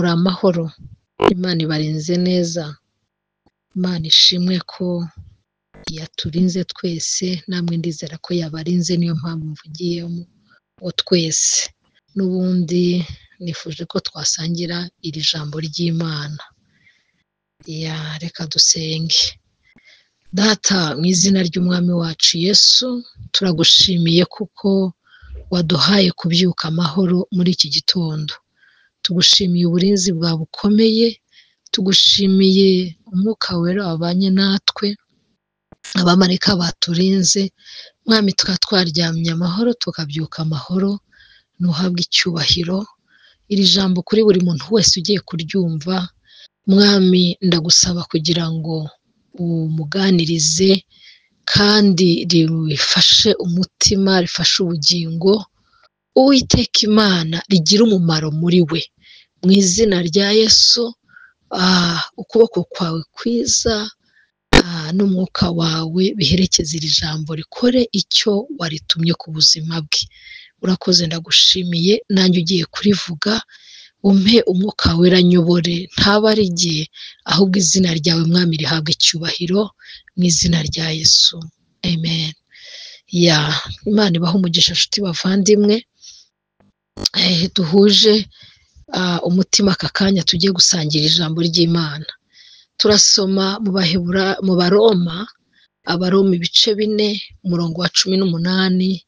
Muri amahoro, Imana ibarinze neza, Imana ishimwe ko yaturinze twese, namwe ndizera ko yabarinze, niyo mpamvu mvugiyemo ngo twese. N'ubundi nifuje ko twasangira iri jambo ry'Imana. Ya reka dusenge. Data, mu izina ry'Umwami wacu Yesu, turagushimiye kuko waduhaye kubyuka amahoro muri iki gitondo. Tugushimiye uburinzi bwawe bukomeye, tugushimiye umwuka wera wabanye natwe, abamarayika baturinze, Mwami tukaba twaryamye amahoro tukabyuka amahoro, ntuhabwe icyubahiro. Iri jambo kuri buri muntu wese ugiye kuryumva, Mwami ndagusaba kugira ngo umuganirize kandi rifashe umutima, rifashe ubugingo, Uwiteka Imana rigire umumaro muri we. Mu izina rya Yesu, ukuboko kwawe kwiza n'umwuka wawe biherekeze iri jambo, rikore icyo waritumye ku buzima bwe. Urakoze, ndagushimiye, nanjye ugiye kurivuga umpe umwuka wera nyobore, ntaba ari jye, ahubwo izina ryawe Mwami rihabwe icyubahiro, mu izina rya Yesu, amen. Ya Imana ibahe umugisha nshuti bavandimwe, duhuje umutima aka kanya tugiye gusangira ijambo ry'Imana. Turasoma mu Baroma, Abaroma ibice 4, umurongo wa 18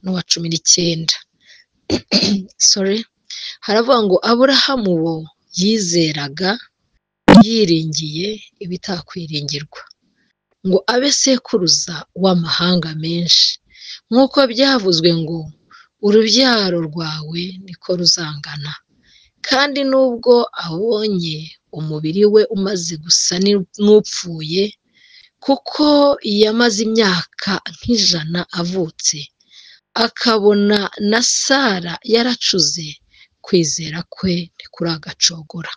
n'uwa 19. Sorry. Haravuga ngo Aburahamu wo yizeraga yiringiye ibitakwiringirwa, ngo abe sekuruza w'amahanga menshi, nk'uko byavuzwe ngo urubyaro rwawe niko ruzangana. Kandi nubwo abonye umubiri we umaze gusa n'upfuye, kuko yamaze imyaka nk'ijana avutse, akabona na Sara yaracuze, kwizera kwe ntikuragacogora.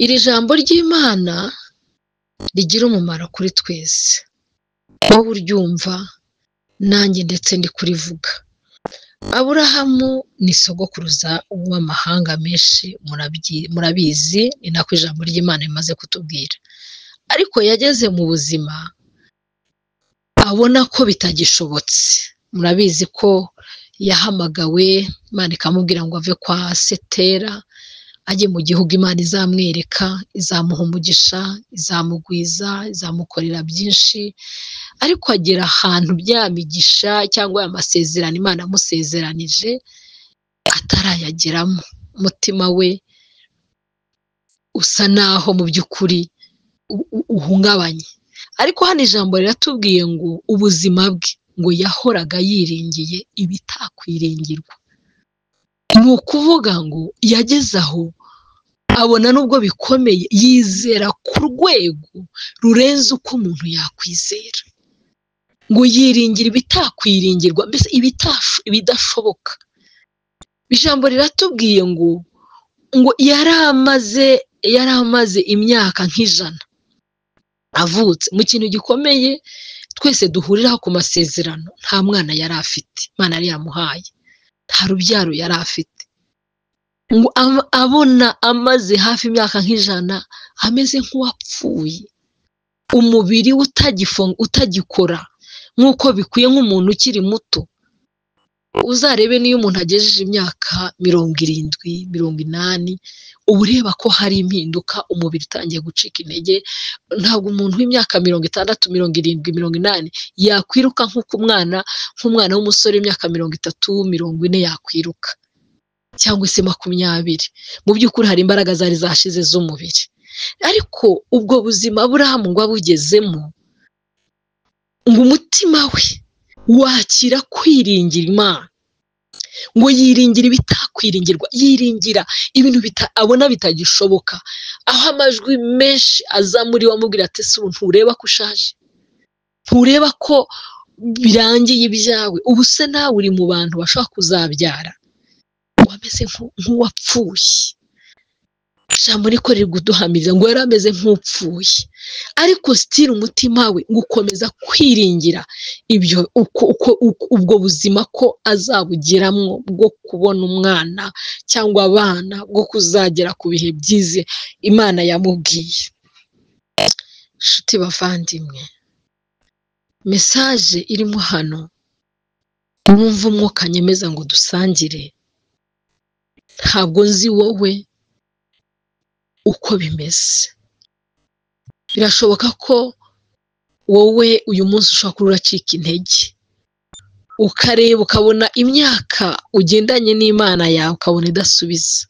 Iri jambo ry'Imana rigira umumaro kuri twese, wowe uryumva nanjye ndetse ndi kurivuga. Aburahamu ni sogokuruza w'amahanga menshi, murabizi, ni nako ijambo ry'Imana rimaze kutubwira. Ariko yageze mu buzima abona ko bitagishobotse. Murabizi ko yahamagawe, Imana ikamubwira ngo ave kwa Setera ajye mu gihugu Imana izamwereka, izamuha umugisha, izamugwiza, izamukorera byinshi. Ariko agera ahantu bya migisha cyangwa ya masezerano Imana amusezeranije atarayageramo, umutima we usa naho mu by'ukuri uhungabanye. Ariko hano ijambo riratubwiye ngo ubuzima bwe ngo yahoraga yiringiye ibitakwiringirwa. Ni ukuvuga ngo yageze aho abona nubwo bikomeye, yizera ku rwego rurenze uko umuntu yakwizera. Ngo yiringira ibitakwiringirwa, mbese ibidashoboka. Ijambo riratubwiye ngo yari amaze imyaka nk'ijana avutse. Mu kintu gikomeye twese duhuriraho ku masezerano, nta mwana yari afite, Imana yari yamuhaye, nta rubyaro yari afite. Ngo abona amaze hafi imyaka nk'ijana ameze nk'uwapfuye, umubiri utagikora nk'uko bikwiye nk'umuntu ukiri muto. Uzarebe niyo umuntu agejeje imyaka 70, 80, uba ureba ko hari impinduka, umubiri utangiye gucika intege. Ntabwo umuntu w'imyaka 60, 70, 80 yakwiruka nk'uko umwana w'umusore w'imyaka 30, 40 yakwiruka, cyangwa se 20. Mu by'ukuri hari imbaraga zari zashize z'umubiri. Ariko ubwo buzima Aburahamu ngo abugezemo, ngo umutima we wakira kwiringira Imana, ngo yiringira ibitakwiringirwa, yiringira ibintu abona bitagishoboka. Aho amajwi menshi aza muri we amubwira ati ese ubu ntureba ko ushaje, ntureba ko birangiye ibyawe, ubu se nawe uri mu bantu bashobora kuzabyara, wameze nk'uwapfuye. Ijambo riko riri kuduhamiriza ngo yari ameze nk'upfuye, ariko sitira umutima we ngo ukomeza kwiringira ibyo ubwo buzima ko azabugeramo bwo kubona umwana cyangwa abana, bwo kuzagera ku bihe byiza Imana yamubwiye. Inshuti bavandimwe, mesaje irimo hano wumva umwuka nyemeza ngo dusangire, ntabwo nzi wowe uko bimeze. Birashoboka ko wowe uyu munsi ushobora kuba uracika intege, ukareba ukabona imyaka ugendanye n'Imana yawe ukabona idasubiza,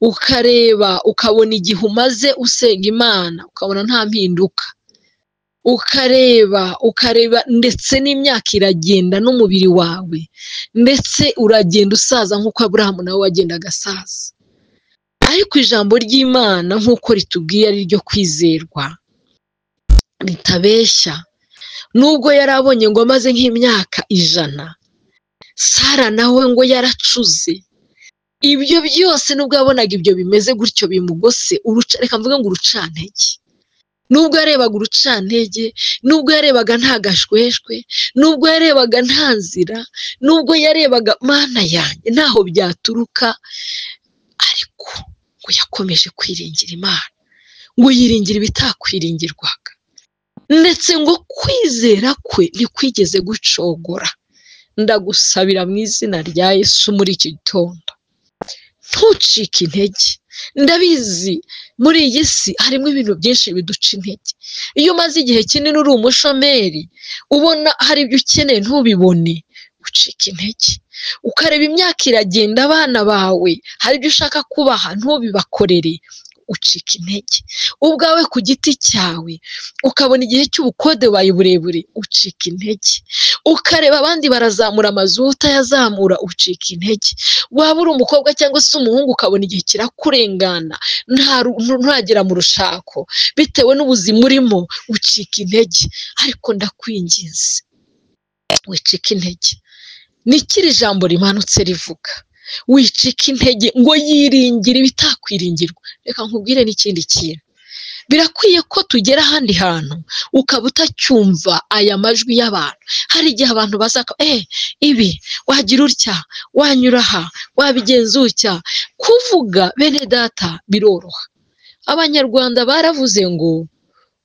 ukareba ukabona igihe umaze usenga Imana ukabona nta mpinduka, ukareba ndetse n'imyaka iragenda n'umubiri wawe ndetse uragenda usaza nk'uko Aburahamu nawe wagendaga asaza. Ariko ijambo ry'Imana nk'uko ritubwiye ari ryo kwizerwa ritabeshya, nubwo yari abonye ngo amaze nk'imyaka 100, Sara nawe ngo yaracuze. Ibyo byose nubwo yabonaga ibyo bimeze gutyo bimugose, reka mvuge ngo urucantege, nubwo yarebaga urucantege, nubwo yarebaga nta gashweshwe, nubwo yarebaga nta nzira, nubwo yarebaga Mana yanjye ntaho byaturuka, ariko ngo yakomeje kwiringira Imana, ngo yiringira ibitakwiringirwaga, ndetse ngo kwizera kwe ntikwigeze gucogora. Ndagusabira mu izina rya Yesu muri iki gitondo, ntucike intege. Ndabizi muri iyi si harimo ibintu byinshi biduca intege. Iyo umaze igihe kinini uri umushomeri, ubona hari ibyo ukeneye ntubibone, ucika intege. Ukareba imyaka iragenda, abana bawe hari ibyo ushaka kubaha ntubibakorere, ucika intege. Ubwawe ku giti cyawe ukabona igihe cy'ubukode bubaye burebure, ucika intege. Ukareba abandi barazamura amazu utayazamura, ucika intege. Waba uri umukobwa cyangwa se umuhungu ukabona igihe kirakurengana nturagera mu rushako bitewe n'ubuzima urimo, ucika intege. Ariko ndakwinginze wicika intege. Ni ijambo rimanutse rivuga wicika intege ngo yiringire ibitakwiringirwa. Reka nkubwire n'ikindi kintu, birakwiye ko tugera ahandi hantu ukaba utacyumva aya majwi y'abantu. Hari igihe abantu baza ibi wagira utya, wanyura aha, wabigenza utya. Kuvuga bene data biroroha. Abanyarwanda baravuze ngo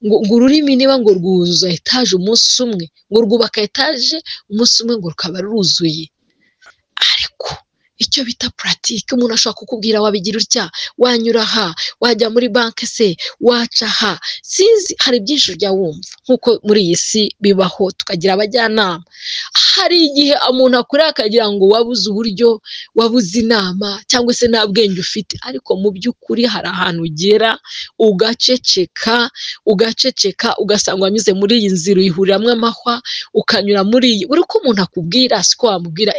ngo ururimi niba ngo rwuzuza etaje umunsi umwe, ngo rwubaka etaje umunsi umwe ngo rukaba ruzuye. Ariko icyo bita puratike, umuntu ashobora kukubwira wabigira utya, wanyura aha, wajya muri banki se, waca aha, sinzi, hari byinshi ujya wumva nk'uko muri iyi si bibaho, tukagira abajyanama. Hari igihe umuntu akura akagira ngo wabuze uburyo, wabuze inama, cyangwa se nta bwenge ufite, ariko mu by'ukuri hari ahantu ugera ugaceceka, ugaceceka, ugasanga wanyuze muri iyi nzira uyihuriramo amahwa, ukanyura muri iyi. Buri uko umuntu akubwira siko wamubwira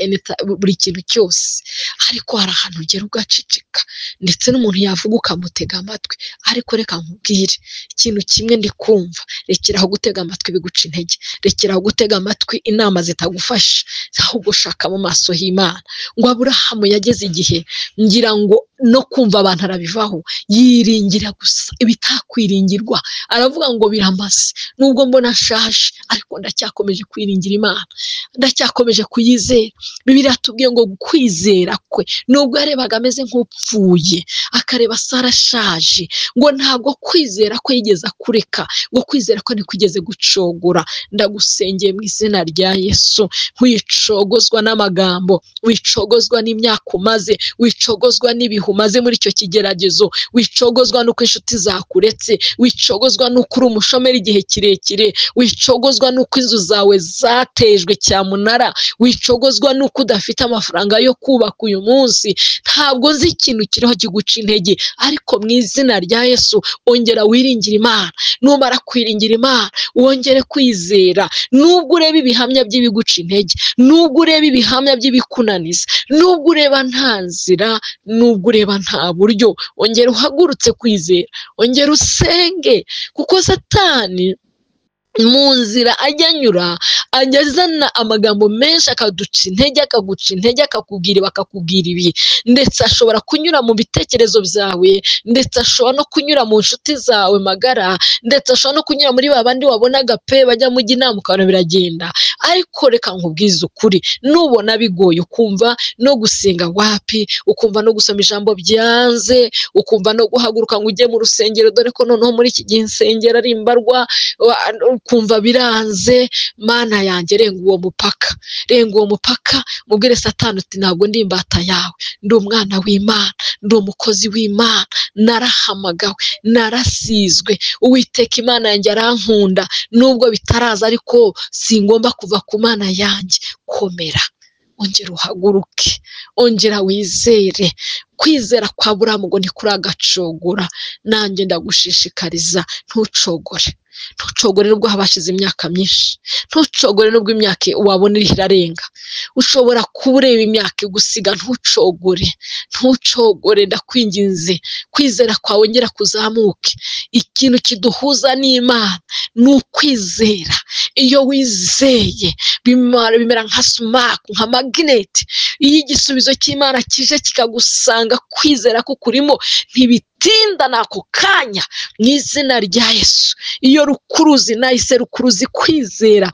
buri kintu cyose, ariko hari ahantu ugera ugaceceka, ndetse n'umuntu yavuga ukamutega amatwi. Ariko reka nkubwire ikintu kimwe ndi kumva, rekeraho gutega amatwi biguca intege, rekeraho gutega amatwi inama zitagufasha, ahubwo shaka mu maso h'Imana. Ngo Aburahamu yageze igihe ngira ngo no kumva abantu arabivaho, yiringira gusa ibitakwiringirwa. Aravuga ngo biramaze, nubwo mbona nshaje ariko ndacyakomeje kwiringira Imana, ndacyakomeje kuyizera. Bibiliya tubwiye ngo kwizera kwe nubwo yarebaga ameze nk'upfuye, akareba Sara ashaje, ngo ntabwo kwizera kwe yigeze akureka, ngo kwizera kwe ntikwigeze gucogora. Ndagusengeye mu izina rya Yesu, wicogozwa n'amagambo, wicogozwa n'imyaka umaze, wicogozwa n'ibihe umaze muri icyo kigeragezo, wicogozwa n'uko inshuti zakuretse, wicogozwa n'uko uri umushomeri igihe kirekire, wicogozwa n'uko inzu zawe zatejwe cyamunara, wicogozwa n'uko udafite amafaranga yo kubaka uyu munsi. Ntabwo nzi ikintu kiriho kiguca intege, ariko mu izina rya Yesu ongera wiringire Imana. Numara kwiringira Imana wongere kwizera, nubwo ureba ibihamya by'ibiguca intege, nubwo ureba ibihamya by'ibikunaniza, nubwo ureba nta nzira, nubwo ureba nta buryo, ongera uhagurutse kwizera, ongera usenge, kuko Satani Mu nzira ajya anyura, ajya azana amagambo menshi akaduca intege, akaguca intege, akakubwira bakakubwira ibi, ndetse ashobora kunyura mu bitekerezo byawe, ndetse ashobora no kunyura mu nshuti zawe magara, ndetse ashobora no kunyura muri ba bandi wabonaga pe bajya mujya inama ukabona biragenda. Ariko reka nkubwize ukuri, nubona bigoye ukumva no gusenga wapi, ukumva no gusoma ijambo byanze, ukumva no guhaguruka ngo ujye mu rusengero, dore ko noneho muri iki gihe insengero ari imbarwa, ukumva biranze, Mana yanjye renga uwo mupaka, renga uwo mupaka, mubwire Satani uti ntabwo ndi imbata yawe, ndi umwana w'Imana, ndi umukozi w'Imana, narahamagawe, narasizwe, Uwiteka Imana yanjye arankunda, nubwo bitaraza ariko singomba kuva ku Mana yanjye. Komera, ongera uhaguruke, ongera wizere. Kwizera kwa Aburahamu ngo ntikuragacogora. Nanjye ndagushishikariza, ntucogore, ntucogore nubwo habashize imyaka myinshi, ntucogore nubwo imyaka wabona iriho irarenga, ushobora kuba ureba imyaka igusiga, ntucogore, ntucogore, ndakwinginze, kwizera kwawe ngera kuzamuke. Ikintu kiduhuza n'Imana ni ukwizera. Iyo wizeye bimera nka sumaku, nka magineti. Iyo igisubizo cy'Imana kije kikagusanga, kwizera kukurimo ntibitinda n'ako kanya, mu izina rya Yesu. Iyo rukuruzi nahise rukuruzi kwizera,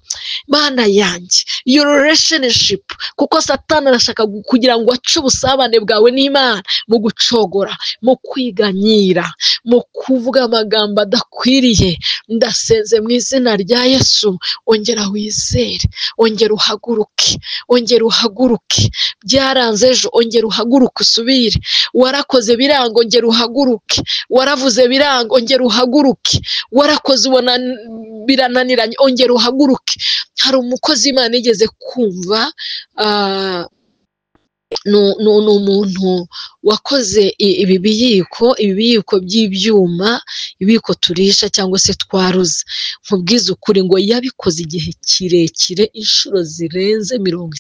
Mana yanjye, iyo relationship, kuko Satani arashaka kugira ngo ace ubusabane bwawe n'Imana mu gucogora, mu kwiganyira, mu kuvuga amagambo adakwiriye. Ndasenze mu izina rya Yesu, ongera wizere, ongera uhaguruke, ongera uhaguruke. Byaranze ejo, ongera uhaguruke usubire. Warakoze biranga, ongera uhaguruke. Waravuze biranga, ongera uhaguruke. Warakoze ubona birananiranye, ongera uhaguruke. Hari umukozi Imana yigeze kumva, ni umuntu wakoze ibi biyiko by'ibyuma, ibiyiko turisha cyangwa se twaruza. Nkubwize ukuri ngo yabikoze igihe kirekire, inshuro zirenze 50.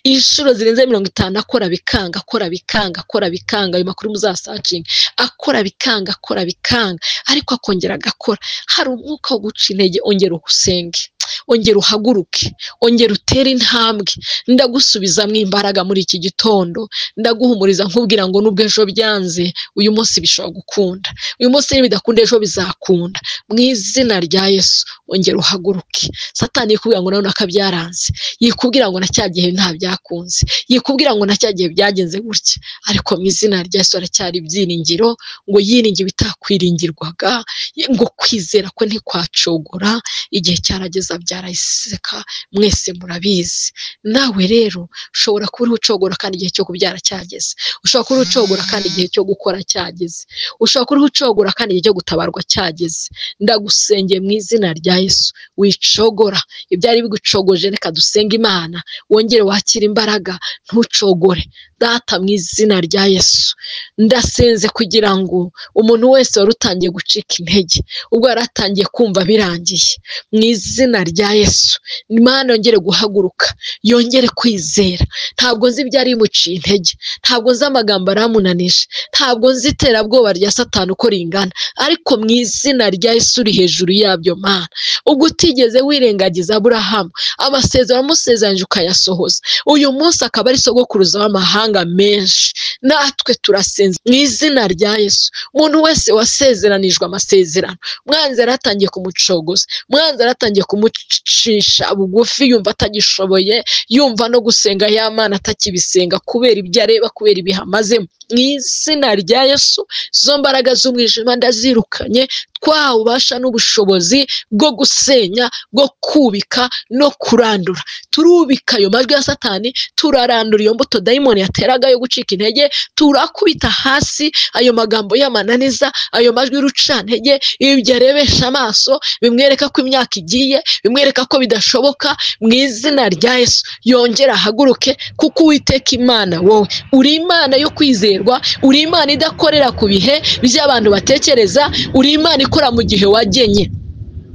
Inshuro zirenze 50 akora bikanga, akora bikanga, akora bikanga. Ayo makuru muzasacinga, akora bikanga, akora bikanga, ariko akongera agakora. Hari umwuka wo guca intege, ongera usenge, ongera uhaguruke, ongera utere intambwe. Ndagusubizamo imbaraga muri iki gitondo, ndaguhumuriza nkubwira ngo nubwo ejo byanze, uyu munsi bishobora gukunda, uyu munsi nibidakunda ejo bizakunda, mu izina rya Yesu. Ongera uhaguruke. Satani yikubwira ngo nawe akabyaranze, yikubwira ngo na cya gihe nta byakunze, yikubwira ngo na cya gihe byagenze gutya, ariko mu izina rya Yesu haracyari ibyiringiro, ngo yiringi bitakwiringirwaga, ngo kwizera ko ntikwacogora, igihe cyarageze byarayiseka, mwese murabizi. Nawe rero ushobora kuba uri ucogora kandi igihe cyo kubyara cyageze, ushobora kuba uri ucogora kandi igihe cyo gukora cyageze, ushobora kuba uri ucogora kandi igihe cyo gutabarwa cyageze. Ndagusengeye mu izina rya Yesu, wicogora. Ibyari bigucogoje reka dusenge Imana, wongere wakire imbaraga, ntucogore. Data mu izina rya Yesu, ndasenze kugira ngo umuntu wese wari utangiye gucika intege, ubwo yari atangiye kumva birangiye, mu izina rya Yesu, Imana yongere guhaguruka, yongere kwizera. Ntabwo nzi ibyari bimuciye intege, ntabwo nzi amagambo aramunanije, ntabwo nzi iterabwoba rya Satani uko ringana, ariko mu izina rya Yesu uri hejuru yabyo. Mana, ubwo utigeze wirengagiza Aburahamu, amasezerano amusezeranyije ukayasohoza, uyu munsi akaba ari sogokuruza w'amahanga menshi. Natwe turasenze mu izina rya Yesu, umuntu wese wasezeranijwe amasezerano, mwanzi yaratangiye kumucogoza, mwanzi yaratangiye kumucisha bugufi, yumva atagishoboye, yumva no gusenga ya Mana atakibisenga kubera ibyo areba, kubera ibihamazemo. Mu izina rya Yesu, izo mbaraga z'umwijima ndazirukanye, twawubasha n'ubushobozi bwo gusenya, bwo kubika no kurandura. Turubika ayo majwi ya Satani, turarandura iyo mbuto dayimoni yateraga yo gucika intege, turakubita hasi ayo magambo y'amananiza, ayo majwi y'urucantege, ibyo arebesha amaso bimwereka ko imyaka igiye, bimwereka ko bidashoboka. Mu izina rya Yesu yongera ahaguruke, kuko Uwiteka Imana wowe uri Imana yo kwizerwa, uri Imana idakorera ku bihe by'abantu batekereza, uri Imana ikora mu gihe wagenye.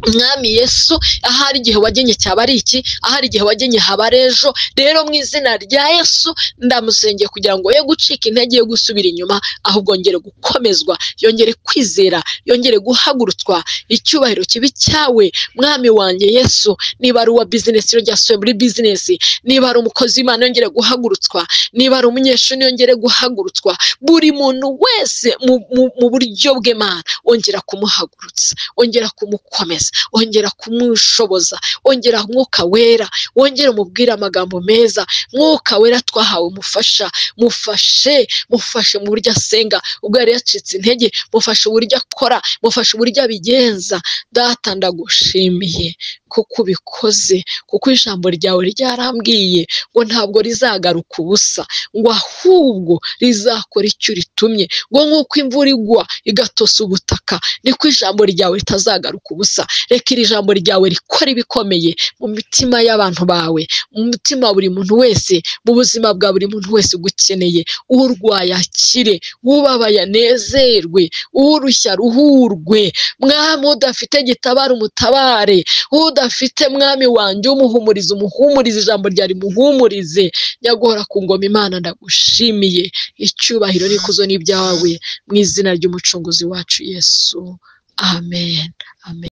Mwami Yesu, ahari igihe wagenye cyaba ari iki, ahari igihe wagenye haba ari ejo. Rero mu izina rya Yesu ndamusengeye kugira ngo ye gucika intege yo gusubira inyuma, ahubwo yongere gukomezwa, yongere kwizera, yongere guhagurutswa. Icyubahiro kibi cyawe Mwami wanjye Yesu. Niba ari uwa bizinesi yongere asubire muri bizinesi, niba ari umukozi w'Imana yongere guhagurutswa, niba ari umunyeshuri yongere guhagurutswa. Buri muntu wese mu buryo bwe Mana, ongera kumuhagurutsa, ongera kumukomeza, ongera kumushoboza, ongera Mwuka Wera, wongere umubwire amagambo meza. Mwuka Wera twahawe umufasha, mufashe, mufashe mu buryo asenga ubwo yari yacitse intege, mufashe uburyo akora, mufashe uburyo abigenza. Data ndagushimiye kuko ubikoze, kuko ijambo ryawe ryarambwiye ngo ntabwo rizagaruka ubusa, ngo ahubwo rizakora icyo uritumye, ngo nk'uko imvura igwa igatosa ubutaka, niko ijambo ryawe ritazagaruka ubusa. Reka iri jambo ryawe rikora ibikomeye mu mitima y'abantu bawe, mu mutima wa buri muntu wese, mu buzima bwa buri muntu wese ugukeneye. Urwaye akire, ubabaye anezerwe, urushya aruhurwe. Mwami udafite gitabara umutabare, udafite Mwami wanjye umuhumurize, umuhumurize, ijambo ryawe rimuhumurize. Nyaguhora ku ngoma Imana ndagushimiye, icyubahiro n'ikuzo ni ibyawe, mu izina ry'Umucunguzi wacu Yesu, amen, amen.